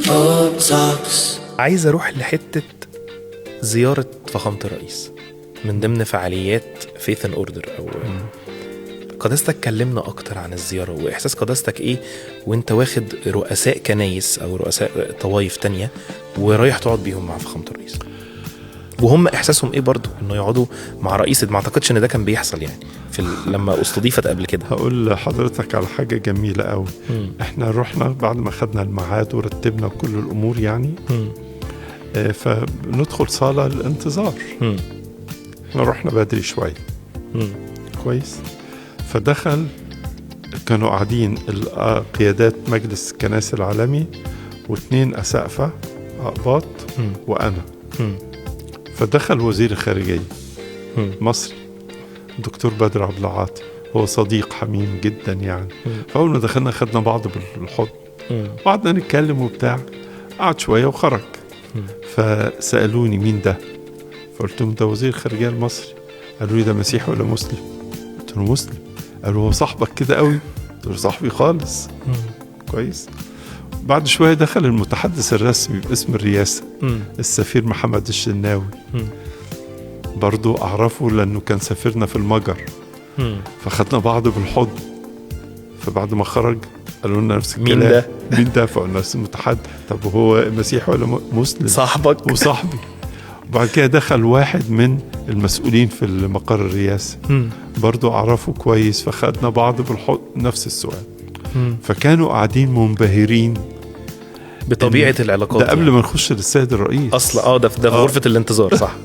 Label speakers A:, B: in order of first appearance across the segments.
A: Hope Talks.
B: عايز اروح لحته زيارة فخامة الرئيس من ضمن فعاليات Faith and Order. او قداستك كلمنا اكتر عن الزيارة واحساس قداستك ايه وانت واخد رؤساء كنايس او رؤساء طوائف تانية ورايح تقعد بيهم مع فخامة الرئيس، وهم احساسهم ايه برضو انه يقعدوا مع رئيس؟ ما اعتقدش ان ده كان بيحصل يعني في لما استضيفت قبل كده.
C: هقول لحضرتك على حاجة جميلة قوي. احنا رحنا بعد ما خدنا الميعاد ورتبنا كل الامور يعني، فندخل صاله الانتظار. احنا رحنا بدري شوية. كويس. فدخل، كانوا قاعدين قيادات مجلس الكنائس العالمي واثنين أسقفة أقباط وأنا. فدخل وزير الخارجية مصري الدكتور بدر عبد العاطي، هو صديق حميم جدا يعني. فأول ما دخلنا خدنا بعض بالحضن وقعدنا نتكلم وبتاع، قعد شوية وخرج. فسألوني مين ده؟ فقلت لهم ده وزير الخارجية المصري. قالوا لي ده مسيحي ولا مسلم؟ قلت له مسلم. قالوا هو صاحبك كده قوي؟ قلت له صاحبي خالص. كويس. بعد شوية دخل المتحدث الرسمي باسم الرئاسة السفير محمد الشناوي، برضو أعرفه لأنه كان سافرنا في المجر. فخدنا بعض بالحضن. فبعد ما خرج قالوا لنا نفس الكلام،
B: مين ده؟
C: مين ده؟ فقلنا نفس المتحدث. طب هو مسيحي ولا مسلم؟
B: صاحبك
C: وصاحبي. وبعد كده دخل واحد من المسؤولين في المقر الرئاسي برضو أعرفه كويس، فخدنا بعض بالحضن نفس السؤال. فكانوا قاعدين منبهرين
B: بطبيعة العلاقات
C: ده قبل يعني ما نخش للسيد الرئيس
B: أصلا. ده في غرفة الانتظار صح.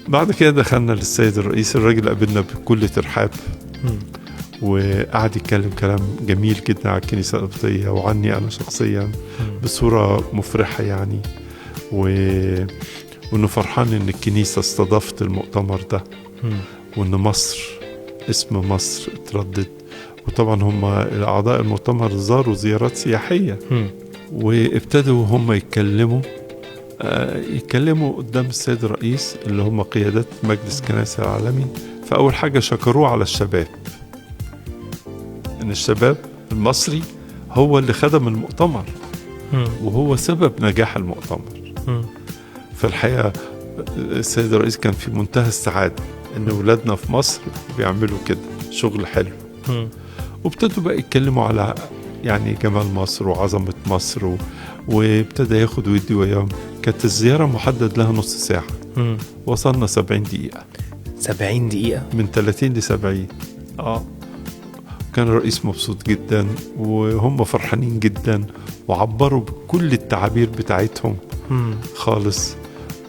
C: بعد كده دخلنا للسيد الرئيس، الراجل قابلنا بكل ترحاب وقعد يتكلم كلام جميل جدا على الكنيسة القبطية وعني أنا شخصيا بصورة مفرحة يعني، وإنه فرحان إن الكنيسة استضافت المؤتمر ده، وإن مصر، اسم مصر اتردد. وطبعا هم الأعضاء المؤتمر زاروا زيارات سياحية، وابتدوا هم يتكلموا قدام السيد الرئيس اللي هم قيادات مجلس الكنائس العالمي. فأول حاجة شكروه على الشباب، إن الشباب المصري هو اللي خدم المؤتمر وهو سبب نجاح المؤتمر. فالحقيقة السيد الرئيس كان في منتهى السعادة إن أولادنا في مصر بيعملوا كده شغل حلو. وابتدوا بقى يتكلموا على يعني جمال مصر وعظمة مصر وابتدى ياخد ويدي وياهم. كانت الزيارة محدد لها نص ساعة، وصلنا 70 دقيقة.
B: 70 دقيقة؟
C: من 30 ل 70. كان الرئيس مبسوط جدا وهم فرحانين جدا، وعبروا بكل التعابير بتاعتهم خالص،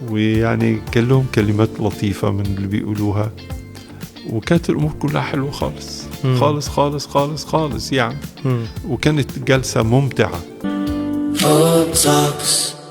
C: ويعني كان لهم كلمات لطيفة من اللي بيقولوها، وكانت الأمور كلها حلوة خالص. خالص خالص خالص خالص يعني. وكانت جلسة ممتعة.
A: Hope Talks.